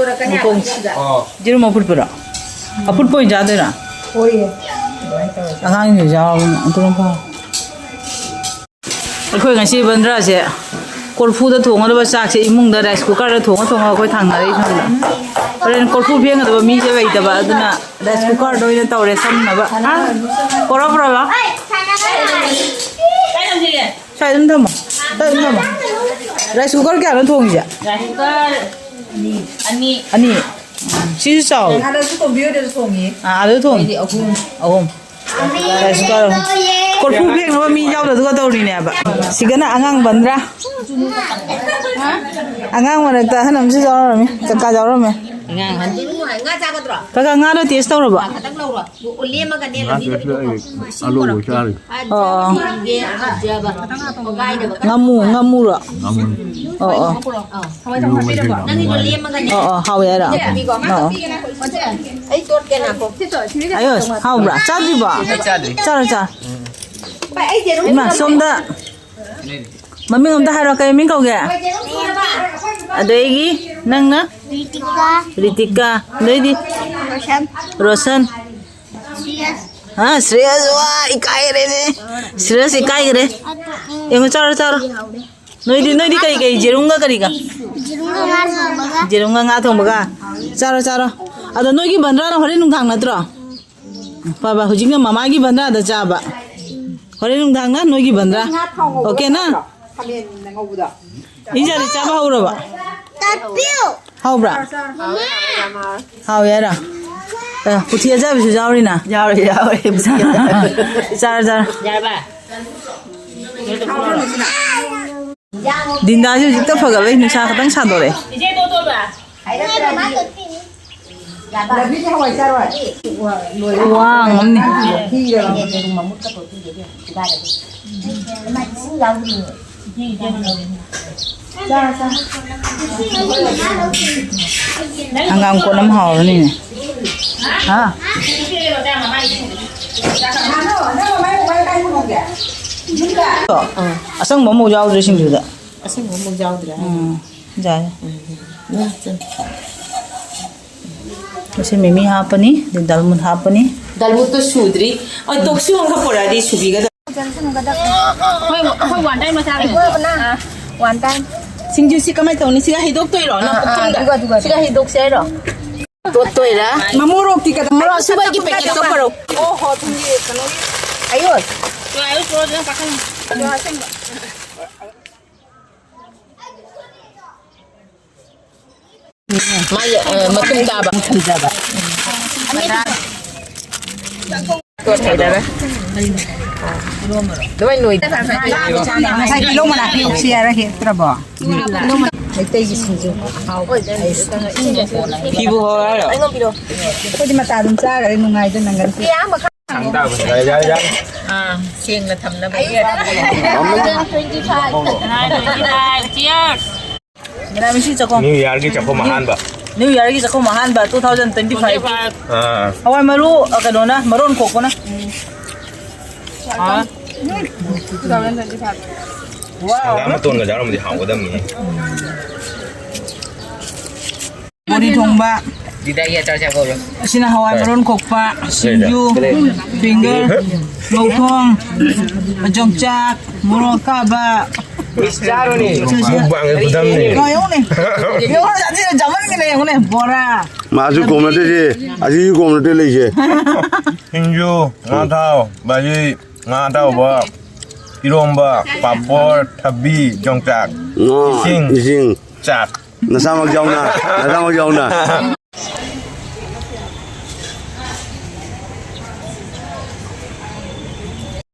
ꯃꯈꯣꯡ꯫ ꯑꯣ꯫ ꯌꯦꯔꯨꯝ ꯑꯐꯨꯠꯄꯔꯣ? ꯑꯐꯨꯠꯄ ꯑꯣꯏꯅ ꯆꯥꯗꯣꯏꯔꯥ? ꯍꯣꯏꯌꯦ꯫ ꯑꯗꯨꯃꯥꯏꯅ ꯇꯧꯔꯁꯤ꯫ ꯑꯉꯥꯡꯁꯤꯡꯁꯨ ꯌꯥꯎꯔꯕꯅꯤꯅ ꯑꯗꯨꯅ ꯐꯔꯦ꯫ ꯑꯩꯈꯣꯏ ꯉꯁꯤ ꯕꯟꯗ꯭ꯔꯥꯁꯦ ꯀꯣꯔꯐꯨꯗ ꯊꯣꯡꯒꯗꯕ ꯆꯥꯛꯁꯦ ꯏꯃꯨꯡꯗ rice cookerꯗ ꯊꯣꯡꯉ ꯊꯣꯡꯉꯒ ꯑꯩꯈꯣꯏ ꯊꯥꯡꯅꯔꯛꯏ ꯁꯣꯝꯗ꯫ ꯍꯣꯔꯦꯟ ꯀꯣꯔꯐꯨ ꯐꯦꯡꯒꯗꯕ ꯃꯤꯁꯦ ꯂꯩꯇꯕ, ꯑꯗꯨꯅ rice cookerꯗ ꯑꯣꯏꯅ ꯇꯧꯔꯦ ꯁꯝꯅꯕ꯫ ꯍꯥ? ꯀꯧꯔꯛꯄ꯭ꯔꯕ? ꯁ꯭ꯋꯥꯏ ꯑꯗꯨꯝ ꯊꯝꯃꯣ꯫ ꯁ꯭ꯋꯥꯏ ꯑꯗꯨꯝ ꯊꯝꯃꯣ꯫ Rice cooker ꯀꯌꯥꯅꯣ ꯊꯣꯡꯉꯤꯁꯦ? Rice cooker ꯑꯅꯤ꯫ ꯑꯅꯤ꯫ ꯁꯤꯁꯨ ꯆꯥꯎ꯫ ꯑꯥꯗꯁꯨ ꯊꯣꯡꯉꯤ꯫ ꯑꯥ, ꯑꯥꯗꯁꯨ ꯊꯣꯡꯉꯤ꯫ ꯑꯩꯗꯤ ꯑꯍꯨꯝ꯫ ꯑꯍꯨꯝ꯫ ꯔꯥꯏꯁ ꯀꯨꯀꯔ ꯑꯍꯨꯝ꯫ ꯀꯣꯔꯐꯨ ꯐꯦꯡꯅꯕ ꯃꯤ ꯌꯥꯎꯗꯗꯨꯒ ꯇꯧꯔꯤꯅꯦꯕ꯫ ꯁꯤꯒꯅ ꯑꯉꯥꯡ ꯕꯟꯗ꯭ꯔꯥ꯫ ꯑꯉꯥꯡ ꯃꯔꯛꯇ ꯑꯍꯟ ꯑꯃꯁꯨ ꯌꯥꯎꯔꯝꯃꯤ꯫ ꯀꯀꯥ ꯌꯥꯎꯔꯝꯃꯦ꯫ ꯑꯉꯥꯡ ꯑꯍꯟ꯫ ꯀꯀꯥ, ꯉꯥꯗꯣ ꯇꯦꯁ ꯇꯧꯔꯕꯣ? ꯉꯥ ꯇꯦꯁ ꯑꯩ ꯑꯂꯨꯒ ꯆꯥꯔꯤ꯫ ꯑꯣ, ꯑꯣ꯫ ꯉꯥꯃꯨ, ꯉꯥꯃꯨꯔꯣ? ꯉꯥꯃꯨꯅꯤ꯫ ꯑꯣ, ꯑꯣ꯫ ꯏꯔꯣꯝꯕꯁꯤꯒ ꯌꯥꯝ ꯅꯨꯡꯉꯥꯏ꯫ ꯑꯣ, ꯑꯣ, ꯍꯥꯎꯋꯦ ꯍꯥꯏꯔꯣ? ꯑꯣ, ꯑꯣ꯫ ꯑꯌꯣꯁ, ꯍꯥꯎꯕ꯭ꯔꯥ? ꯆꯥꯗ꯭ꯔꯤꯕꯣ? ꯑꯩ ꯆꯥꯗ꯭ꯔꯤ꯫ ꯆꯥꯔꯣ, ꯆꯥꯔꯣ꯫ ꯏꯃꯥ, ꯁꯣꯝꯗ ꯃꯃꯤꯡ ꯑꯝꯇ ꯍꯥꯏꯔꯣ, ꯀꯩ ꯃꯃꯤꯡ ꯀꯧꯒꯦ? ꯑꯗꯒꯤ ꯅꯪꯅ? ꯔꯤꯇꯤꯀꯥ꯫ ꯔꯤꯇꯤꯀꯥ꯫ ꯑꯗꯩꯗꯤ? ꯔꯣꯁꯟ꯫ ꯔꯣꯁꯟ꯫ ꯁ꯭ꯔꯦꯌꯁ꯫ ꯍꯥ, ꯁ꯭ꯔꯦꯌꯁ, ꯋꯥ, ꯏꯀꯥꯏꯔꯦꯅꯦ꯫ ꯁ꯭ꯔꯦꯌꯁ ꯏꯀꯥꯏꯈ꯭ꯔꯦ꯫ ꯌꯦꯡꯉꯨ, ꯆꯥꯔꯣ, ꯆꯥꯔꯣ꯫ ꯅꯣꯏꯗꯤ, ꯅꯣꯏꯗꯤ ꯀꯔꯤ, ꯀꯔꯤ? ꯌꯦꯔꯨꯝꯒ ꯀꯔꯤꯒ? ꯌꯦꯔꯨꯝꯒ ꯉꯥ ꯊꯣꯡꯕꯒ꯫ ꯌꯦꯔꯨꯝꯒ ꯉꯥ ꯊꯣꯡꯕꯒ? ꯆꯥꯔꯣ, ꯆꯥꯔꯣ꯫ ꯑꯗꯣ ꯅꯣꯏꯒꯤ ꯕꯟꯗ꯭ꯔꯥꯅ ꯍꯣꯔꯦꯟ ꯅꯨꯡꯗꯥꯡ ꯅꯠꯇ꯭ꯔꯣ? ꯐꯕ, ꯍꯧꯖꯤꯛꯅ ꯃꯃꯥꯒꯤ ꯕꯟꯗ꯭ꯔꯥꯗ ꯆꯥꯕ꯫ ꯍꯣꯔꯦꯟ ꯅꯨꯡꯗꯥꯡꯅ ꯅꯣꯏꯒꯤ ꯕꯟꯗ꯭ꯔꯥ꯫ ꯉꯥ ꯊꯥꯎ ꯉꯧꯕ ꯑꯣꯀꯦꯅ? ꯅꯠꯇ꯭ꯔꯣ? ꯈꯥꯃꯦꯟ ꯉꯧꯕꯗꯣ꯫ ꯏꯟꯖꯥꯡꯗꯤ ꯆꯥꯕ ꯍꯧꯔꯕ? ꯇꯥꯛꯄꯤꯌꯨ꯫ ꯍꯥꯎꯕ꯭ꯔꯥ? ꯃꯃꯥ꯫ ꯍꯥꯎꯋꯦ ꯍꯥꯏꯔꯣ? ꯑꯦ, ꯎꯊꯤ ꯑꯖꯥꯕꯁꯨ ꯌꯥꯎꯔꯤꯅ? ꯌꯥꯎꯔꯦ, ꯌꯥꯎꯔꯦ꯫ ꯆꯥꯔꯣ, ꯆꯥꯔꯣ꯫ ꯌꯥꯔꯕ? ꯗꯤꯟꯗꯥꯁꯤ ꯍꯧꯖꯤꯛꯇ ꯐꯒꯠꯂꯛꯏ, ꯅꯨꯡꯁꯥ ꯈꯛꯇꯪ ꯁꯥꯗꯣꯔꯛꯑꯦ꯫ ꯏꯆꯦ, ꯇꯣ, ꯇꯣ, ꯕ꯫ ꯂꯝꯕꯤꯗꯤ ꯍꯋꯥꯏ ꯆꯥꯔꯣꯏ꯫ ꯈꯨꯋꯥꯡ ꯑꯃꯅꯤ꯫ ꯃꯃꯨꯠꯀ ꯇꯣꯠꯄꯤꯒꯦ ꯏꯕꯦꯝꯃ, ꯁꯤꯒꯥꯏꯔꯗꯤ꯫ ꯏꯃꯥ, ꯏꯁꯤꯡ ꯌꯥꯎꯗ꯭ꯔꯤꯅꯦ꯫ ꯆꯥꯔꯣ, ꯆꯥꯔꯣ꯫ ꯍꯪꯒꯥꯝ ꯀꯣꯠ ꯑꯃ ꯍꯥꯎꯔꯅꯤꯅꯦ꯫ ꯍꯥ? ꯑꯁꯪꯕ ꯑꯃꯐꯥꯎ ꯌꯥꯎꯗ꯭ꯔꯦ ꯁꯤꯡꯖꯨꯗ꯫ ꯑꯁꯪꯕ ꯑꯃꯐꯥꯎ ꯌꯥꯎꯗ꯭ꯔꯦ ꯍꯥꯏꯁꯦ꯫ ꯎꯝ, ꯌꯥꯏ꯫ ꯎꯝ, ꯎꯝ, ꯎꯝ꯫ ꯃꯁꯤ ꯃꯤꯃꯤ ꯍꯥꯞꯄꯅꯤ, ꯑꯗꯩ ꯗꯥꯜꯃꯨꯠ ꯍꯥꯞꯄꯅꯤ꯫ ꯗꯥꯜꯃꯨꯠꯇꯣ ꯁꯨꯗ꯭ꯔꯤ꯫ ꯑ, ꯇꯣꯛꯁꯤ ꯑꯃꯈꯛ ꯄꯨꯔꯛꯑꯗꯤ ꯁꯨꯕꯤꯒꯗꯕ꯫ ꯑꯩꯈꯣꯏ, ꯑꯩꯈꯣꯏ one time ꯃꯆꯥ ꯂꯩ꯫ ꯑꯥ, one time꯫ ꯁꯤꯡꯖꯨꯁꯤ ꯀꯃꯥꯏꯅ ꯇꯧꯅꯤ? ꯁꯤꯒ ꯍꯩꯗꯣꯛꯇꯣꯏꯔꯣ? ꯑꯥ, ꯑꯥ, ꯅꯥꯀꯨꯞꯐꯝꯗ? ꯑꯗꯨꯒ, ꯑꯗꯨꯒ, ꯁꯤꯒ ꯑꯗꯨꯒ꯫ ꯍꯩꯗꯣꯛꯁꯦ ꯍꯥꯏꯔꯣ? ꯇꯣꯠꯇꯣꯏꯔꯥ? ꯃꯃꯣꯔꯣꯛꯇꯤ ꯀꯗꯥꯏ? ꯃꯣꯔꯣꯛ ꯑꯁꯨꯕꯒꯤ packetꯇꯣ ꯄꯨꯔꯛꯑꯣ꯫ ꯑꯣ ꯍꯣ, ꯊꯨꯝꯒꯤ ꯀꯩꯅꯣꯒꯤ꯫ ꯑꯌꯣ꯫ ꯆꯣ, ꯑꯌꯣ, ꯆꯣ, ꯑꯗꯨꯅ ꯄꯥꯈꯪ꯫ ꯆꯣ, ꯑꯁꯦꯡꯕ꯫ ꯃꯥꯒꯤ, ꯑ, ꯃꯇꯨꯝ ꯇꯥꯕ꯫ ꯊꯝꯖꯕ꯫ ꯇꯣꯠ ꯍꯩꯔꯔꯣꯏ꯫ ꯑꯗꯨꯃꯥꯏꯅ ꯅꯣꯏ꯫ ꯉꯁꯥꯏ ꯇꯤꯜꯍꯧ ꯃꯅꯥ ꯄꯤꯔꯛꯁꯤ ꯍꯥꯏꯔ ꯍꯦꯛꯇ꯭ꯔꯕꯣ? ꯃꯩꯇꯩꯒꯤ ꯁꯤꯡꯖꯨ꯫ ꯐꯤꯕꯨ ꯍꯧꯔꯦ ꯍꯥꯏꯔꯣ? ꯑꯩꯈꯣꯏꯗꯤ ꯃꯇꯥ ꯑꯗꯨꯝ ꯆꯥꯈ꯭ꯔꯦ, ꯅꯨꯡꯉꯥꯏꯗ ꯅꯪꯒꯅꯤ꯫ ꯌꯥꯔꯦ, ꯌꯥꯔꯦ, ꯌꯥꯔꯦ꯫ ꯑꯥ, ꯁꯦꯡꯅ ꯊꯝꯅꯕꯒꯤ꯫ Cheers꯫ ꯃꯦꯗꯥꯝ, ꯉꯁꯤ ꯆꯥꯛꯈꯨꯝ꯫ ꯅ꯭ꯌꯨ ꯌꯥꯔꯒꯤ ꯆꯥꯛꯈꯨꯝ ꯑꯍꯥꯟꯕ꯫ ꯅ꯭ꯌꯨ ꯌꯥꯔꯒꯤ ꯆꯥꯛꯈꯨꯝ ꯑꯍꯥꯟꯕ two thousand twenty five꯫ ꯑꯥ꯫ ꯍꯋꯥꯏ ꯃꯔꯨ, ꯑ, ꯀꯩꯅꯣꯅ, ꯃꯔꯣꯟ ꯈꯣꯛꯄꯅ꯫ ꯑꯥ꯫ ꯍꯪꯒꯥꯝ ꯃꯇꯣꯟꯒ ꯌꯥꯎꯔꯝꯃꯗꯤ ꯍꯥꯎꯒꯗꯕꯅꯤꯍꯦ꯫ ꯕꯣꯔꯤ ꯊꯣꯡꯕ꯫ ꯑꯁꯤꯅ ꯍꯋꯥꯏ ꯃꯔꯣꯟ ꯈꯣꯛꯄ, ꯁꯤꯡꯖꯨ, finger, ꯉꯧꯊꯣꯡ, ꯌꯣꯡꯆꯥꯛ, ꯃꯣꯔꯣꯛ ꯑꯀꯥꯕ꯫ ꯃꯨꯛꯕꯥꯡꯒꯤ ꯈꯨꯗꯝꯅꯤ꯫ ꯌꯦꯡꯉꯣ, ꯌꯦꯡꯉꯣꯅꯦ꯫ ꯌꯦꯡꯉꯣ, ꯑꯁꯤꯅ ꯆꯥꯃꯟꯒꯤꯅꯦ, ꯌꯦꯡꯉꯣꯅꯦ, ꯕꯣꯔꯥ꯫ ꯃꯥꯁꯨ ꯀꯣꯝ ꯅꯠꯇꯦ ꯁꯤ, ꯑꯁꯤꯁꯨ ꯀꯣꯝ ꯅꯠꯇꯦ ꯂꯩꯁꯦ꯫ ꯁꯤꯡꯖꯨ, ꯉꯥ ꯊꯥꯎ, ꯕꯥꯖꯤ, ꯉꯥ ꯑꯇꯥꯎꯕ, ꯏꯔꯣꯝꯕ, ꯄꯥꯐꯣꯔ, ꯊꯕꯤ, ꯌꯣꯡꯆꯥꯛ, ꯉꯥ, ꯏꯁꯤꯡ, ꯏꯁꯤꯡ꯫ ꯆꯥꯛ꯫ ꯅꯁꯥꯃꯛ ꯌꯥꯎꯅ, ꯅꯁꯥꯃꯛ ꯌꯥꯎꯅ꯫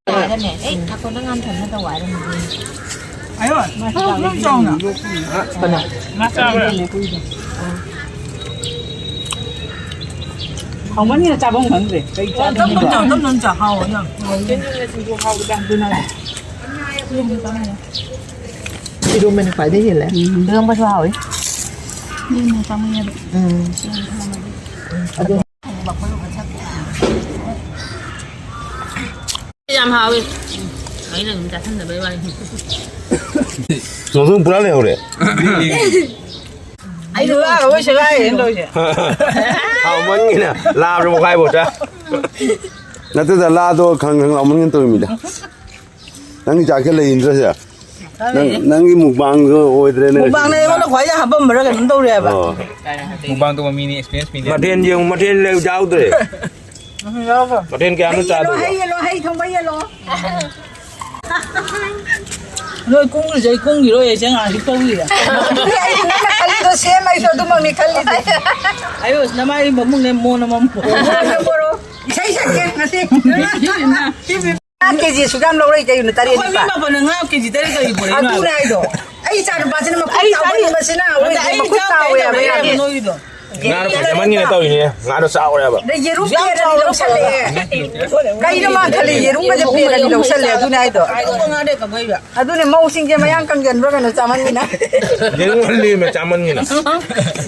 ꯇꯧꯔꯒꯅꯦ, ꯑꯦ, ꯊꯥꯀꯣꯟꯗ ꯉꯥꯟ ꯊꯝꯅ ꯇꯧ ꯍꯥꯏꯔꯝꯃꯤꯗꯤ꯫ ꯑꯌꯣ, ꯌꯥꯝ ꯆꯥꯎꯅ꯫ ꯀꯅꯥ? ꯃꯥ ꯆꯥꯕ꯭ꯔꯥ? ꯍꯥꯎꯃꯟꯒꯤꯗꯅ ꯆꯥꯐꯝ ꯈꯪꯗ꯭ꯔꯦ꯫ ꯀꯩ ꯆꯥꯗꯣꯏꯅꯣ? ꯇꯞ ꯇꯞ ꯆꯥꯎ, ꯇꯞ ꯇꯞ ꯆꯥꯎ, ꯍꯥꯎꯋꯦ ꯌꯥꯝ꯫ ꯍꯥꯎꯋꯦ꯫ ꯁꯤꯡꯖꯨ ꯍꯥꯎꯕꯗ ꯑꯗꯨꯅ꯫ ꯏꯔꯣꯝꯕꯅ ꯈ꯭ꯋꯥꯏꯗꯒꯤ ꯍꯦꯜꯂꯦ꯫ ꯎꯝ꯫ ꯏꯔꯣꯝꯕꯁꯨ ꯍꯥꯎꯋꯤ꯫ ꯎꯝ꯫ ꯑꯗꯨ ꯌꯥꯝ ꯍꯥꯎꯋꯤ꯫ ꯑꯩꯅ ꯑꯗꯨꯝ ꯆꯥꯁꯟꯗꯕꯩ ꯋꯥꯅꯤ꯫ ꯉꯥꯄ꯭ꯔꯨꯝ ꯄꯨꯔꯥ ꯂꯩꯍꯧꯔꯦ꯫ ꯑꯩꯁꯨ ꯂꯥꯛꯑꯒ ꯃꯣꯏ ꯁꯦꯒꯥꯏꯔꯦꯅ ꯇꯧꯔꯤꯁꯦ꯫ ꯍꯥꯎꯃꯟꯒꯤꯅ ꯂꯥꯕꯁꯨ ꯃꯈꯥꯏꯐꯥꯎ ꯆꯥ꯫ ꯅꯠꯇꯦꯗ, ꯂꯥꯗꯣ ꯈꯪ ꯈꯪ ꯂꯥꯎꯃꯟꯒꯤꯅ ꯇꯧꯔꯤꯃꯤꯗ꯫ ꯅꯪꯒꯤ ꯆꯥꯛꯁꯦ ꯂꯩꯅꯗ꯭ꯔꯁꯦ꯫ ꯅꯪ, ꯅꯪꯒꯤ ꯃꯨꯛꯕꯥꯡꯗꯣ ꯑꯣꯏꯗ꯭ꯔꯦꯅꯦ꯫ ꯃꯨꯛꯕꯥꯡꯅ ꯑꯩꯉꯣꯟꯗ ꯈ꯭ꯋꯥꯏꯗꯩ ꯍꯥꯞꯄꯝꯕ꯭ꯔꯥ ꯀꯩꯅꯣꯝ ꯇꯧꯔꯦ ꯍꯥꯏꯕ꯫ ꯑꯣ꯫ ꯃꯨꯛꯕꯥꯡ ꯇꯧꯕ ꯃꯤꯅꯤ, experience ꯃꯤꯅꯤ꯫ ꯃꯊꯦꯟ ꯌꯦꯡꯉꯨ, ꯃꯊꯦꯟ ꯂꯩ ꯌꯥꯎꯗ꯭ꯔꯦ꯫ ꯎꯝ, ꯌꯥꯎꯔꯕ? ꯃꯊꯦꯟ ꯀꯌꯥꯅꯣ ꯍꯩ ꯌꯦꯜꯂꯣ, ꯆꯥꯗꯣꯏꯕ? ꯍꯩ ꯌꯦꯜꯂꯣ, ꯍꯩ ꯊꯣꯡꯕ ꯌꯦꯜꯂꯣ꯫ ꯅꯣꯏ ꯀꯨꯝꯒ꯭ꯔꯤꯁꯦ ꯑꯩ ꯀꯨꯝꯒꯤꯔꯣꯏ, ꯑꯩꯁꯦ ꯉꯥꯏꯍꯥꯛ ꯍꯤꯞꯇꯧꯔꯤꯔ? ꯑꯗꯨꯗꯤ ꯑꯩ ꯅꯪꯅ ꯈꯜꯂꯤ ꯑꯗꯣ ꯁꯦꯝ ꯑꯩꯁꯨ ꯑꯗꯨꯃꯛꯅꯤ ꯈꯜꯂꯤꯁꯦ꯫ ꯑꯌꯨꯁ, ꯅꯃꯥꯏ ꯃꯃꯨꯡꯅꯦ ꯃꯣꯟ ꯑꯃ ꯄꯣꯛ꯫ ꯃꯣꯟ ꯑꯃ ꯄꯣꯔꯣ꯫ ꯏꯁꯩ ꯁꯛꯀꯦ ꯉꯁꯤ꯫ ꯉꯥ ꯀꯦꯖꯤ ꯁꯨꯛ ꯌꯥꯝ ꯂꯧꯔꯛꯏ ꯀꯩꯒꯤꯅꯣ? ꯇꯔꯦꯠ ꯑꯩꯈꯣꯏ ꯃꯤ ꯅꯤꯄꯥꯜ꯫ ꯃꯥꯄꯟꯅ ꯉꯥ ꯀꯦꯖꯤ ꯇꯔꯦꯠ ꯀꯔꯤ ꯄꯨꯔꯛꯏꯅꯣ? ꯑꯗꯨꯅꯦ ꯍꯥꯏꯗꯣ꯫ ꯑꯩ ꯏꯆꯥ ꯅꯨꯄꯥꯁꯤꯅ ꯃꯈꯨꯠ ꯑꯩ ꯆꯥꯎꯃꯟꯕꯁꯤꯅ ꯑꯩ ꯃꯈꯨꯠ ꯆꯥꯎꯋꯦ ꯍꯥꯏꯕ ꯌꯥꯗꯦ꯫ ꯅꯣꯏꯒꯤꯗꯣ꯫ ꯉꯥꯗꯣ ꯐꯖꯃꯟꯒꯤꯅ ꯇꯧꯔꯤꯅꯦ꯫ ꯉꯥꯗꯣ ꯆꯥꯎꯔꯦꯕ꯫ ꯑꯗꯩ ꯌꯦꯔꯨꯝ ꯄ꯭ꯂꯦꯠ ꯑꯅꯤ ꯂꯧꯁꯜꯂꯛꯑꯦ꯫ ꯀꯩꯅꯣ ꯃꯥ ꯈꯜꯂꯤ? ꯌꯦꯔꯨꯝꯒꯁꯦ ꯄ꯭ꯂꯦꯠ ꯑꯅꯤ ꯂꯧꯁꯜꯂꯦ꯫ ꯑꯗꯨꯅꯦ ꯍꯥꯏꯗꯣ꯫ ꯑꯗꯨꯅꯦ ꯃꯧꯁꯤꯡꯁꯦ ꯃꯌꯥꯡ ꯀꯪꯖꯟꯕ꯭ꯔꯥ ꯀꯩꯅꯣ ꯆꯥꯃꯟꯒꯤꯅ꯫ ꯌꯦꯔꯨꯝ ꯍꯜꯂꯤꯃꯦ ꯆꯥꯃꯟꯒꯤꯅ꯫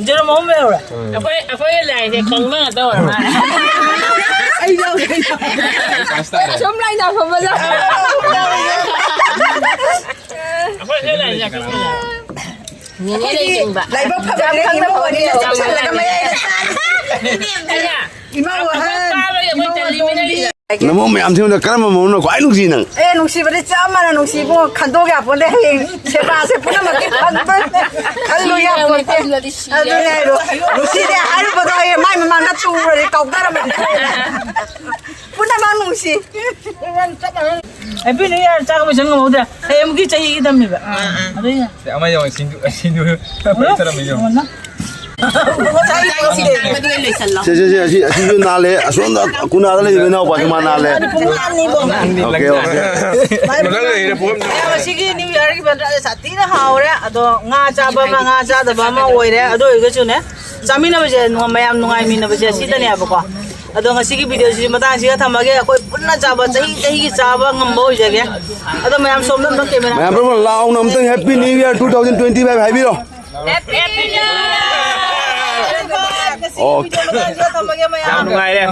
ꯌꯦꯔꯨꯝ ꯑꯍꯨꯝ ꯂꯩꯍꯧꯔꯦ꯫ ꯑꯩꯈꯣꯏ, ꯑꯩꯈꯣꯏꯒꯤ ꯂꯥꯏꯁꯦ ꯀꯪꯕ ꯉꯥꯛꯇ ꯑꯣꯏꯔ ꯃꯥꯜꯂꯦ꯫ ꯑꯩ ꯌꯥꯎꯗꯦ꯫ ꯁꯨꯝ ꯂꯥꯏꯅ ꯐꯝꯕꯗ꯫ ꯑꯩꯈꯣꯏꯒꯤ ꯂꯥꯏꯁꯦ ꯀꯪꯕ ꯉꯥꯛꯇ꯫ ꯅꯦꯅꯦ ꯂꯩ ꯆꯤꯡꯕ꯫ ꯂꯥꯏꯕꯛ ꯐꯕ ꯌꯥꯝ ꯈꯪꯅ ꯏꯃꯧ ꯑꯅꯤꯅ ꯐꯣꯟ ꯆꯞꯁꯜꯂꯒ ꯇꯧꯔꯛꯑꯦ꯫ ꯃꯌꯥꯏꯗ ꯆꯥꯔꯤ꯫ ꯑꯩꯅ ꯏꯃꯧ ꯑꯍꯟ, ꯀꯥꯕꯒꯤ ꯑꯩꯈꯣꯏ ꯏꯃꯧ ꯇꯜꯂꯤ ꯑꯇꯣꯝꯕꯤ꯫ ꯃꯤꯅꯩꯁꯤꯗ꯫ ꯅꯃꯧ ꯃꯌꯥꯝꯁꯤ ꯃꯅꯨꯡꯗ ꯀꯔꯝꯕ ꯃꯧꯅꯣ ꯈ꯭ꯋꯥꯏ ꯅꯨꯡꯁꯤ ꯅꯪ? ꯑꯦ, ꯅꯨꯡꯁꯤꯕꯗꯤ ꯆꯞ ꯃꯥꯟꯅ ꯅꯨꯡꯁꯤꯕꯨ, ꯈꯟꯗꯣꯛ ꯌꯥꯄꯣꯟꯇꯦ꯫ ꯍꯌꯦꯡ ꯁꯦꯕꯥꯁꯦ ꯄꯨꯝꯅꯃꯛꯀꯤ ꯐꯪꯗꯣꯏꯅꯦ꯫ ꯈꯜꯂꯨ ꯌꯥꯄꯣꯟꯇꯦ꯫ ꯑꯗꯨꯅꯦ ꯍꯥꯏꯗꯣ꯫ ꯅꯨꯡꯁꯤꯗꯦ ꯍꯥꯏꯔꯨꯕꯗꯣ ꯍꯌꯦꯡ ꯃꯥꯏ ꯃꯃꯥꯡꯗ ꯇꯨꯔꯗꯤ ꯀꯥꯎꯊꯔꯝꯃꯗꯤ꯫ ꯄꯨꯝꯅꯃꯛ ꯅꯨꯡꯁꯤ꯫ Happy New Year ꯆꯥꯛ ꯂꯣꯏꯁꯟ ꯉꯝꯍꯧꯗꯦ꯫ ꯍꯌꯦꯡꯒꯤ ꯆꯍꯤꯒꯤ ꯇꯝꯃꯤꯕ꯫ ꯑꯗꯨꯏꯅꯦ꯫ ꯁꯦ, ꯑꯃ ꯌꯦꯡꯉꯣ, ꯁꯤꯡꯖꯨ, ꯁꯤꯡꯖꯨ ꯊꯝꯃꯦ ꯌꯦꯡꯉꯣ꯫ ꯁꯦ, ꯁꯦ, ꯁꯦ, ꯑꯁꯤ, ꯑꯁꯤꯁꯨ ꯅꯥꯜꯂꯦ꯫ ꯑꯁꯣꯝꯗ ꯀꯨꯅꯥꯗ ꯂꯩꯕ ꯏꯅꯥꯎꯄꯥꯁꯤ ꯃꯥ ꯅꯥꯜꯂꯦ꯫ ꯄꯨꯡ ꯑꯅꯤ ꯐꯥꯎ꯫ Okay, okay. ꯃꯊꯪ ꯂꯩꯔꯦ, ꯄꯨꯡ ꯑꯃ꯫ ꯑꯦ, ꯉꯁꯤꯒꯤ New Yearꯒꯤ ꯕꯟꯗ꯭ꯔꯥꯁꯦ ꯁꯥꯊꯤꯅ ꯍꯥꯎꯔꯦ꯫ ꯑꯗꯣ ꯉꯥ ꯆꯥꯕ ꯑꯃ, ꯉꯥ ꯆꯥꯗꯕ ꯑꯃ ꯑꯣꯏꯔꯦ꯫ ꯑꯗꯨ ꯑꯣꯏꯔꯒꯁꯨꯅꯦ, ꯆꯥꯃꯤꯟꯅꯕꯁꯦ, ꯅꯨꯡ-, ꯃꯌꯥꯝ ꯅꯨꯡꯉꯥꯏꯃꯤꯟꯅꯕꯁꯦ ꯑꯁꯤꯗꯅꯦꯕꯀꯣ꯫ ꯑꯗꯣ ꯉꯁꯤꯒꯤ videoꯁꯤꯗꯤ ꯃꯇꯥꯡꯁꯤꯒ ꯊꯝꯃꯒꯦ꯫ ꯑꯩꯈꯣꯏ ꯄꯨꯟꯅ ꯆꯥꯕ, ꯆꯍꯤ ꯆꯍꯤꯒꯤ ꯆꯥꯕ ꯉꯝꯕ ꯑꯣꯏꯖꯒꯦ꯫ ꯑꯗꯣ ꯃꯌꯥꯝ ꯁꯣꯝꯗ ꯑꯝꯇ camera꯫ ꯃꯌꯥꯝ ꯄꯨꯝꯅꯃꯛ ꯂꯥꯎꯅ ꯑꯝꯇꯪ Happy New Year two thousand twenty-five ꯍꯥꯏꯕꯤꯔꯣ꯫ Happy New Year! ꯑꯣꯀꯦ꯫ ꯃꯇꯥꯡꯁꯤꯒ ꯊꯝꯃꯒꯦ ꯃꯌꯥꯝ꯫ ꯌꯥꯝ ꯅꯨꯡꯉꯥꯏꯔꯦ꯫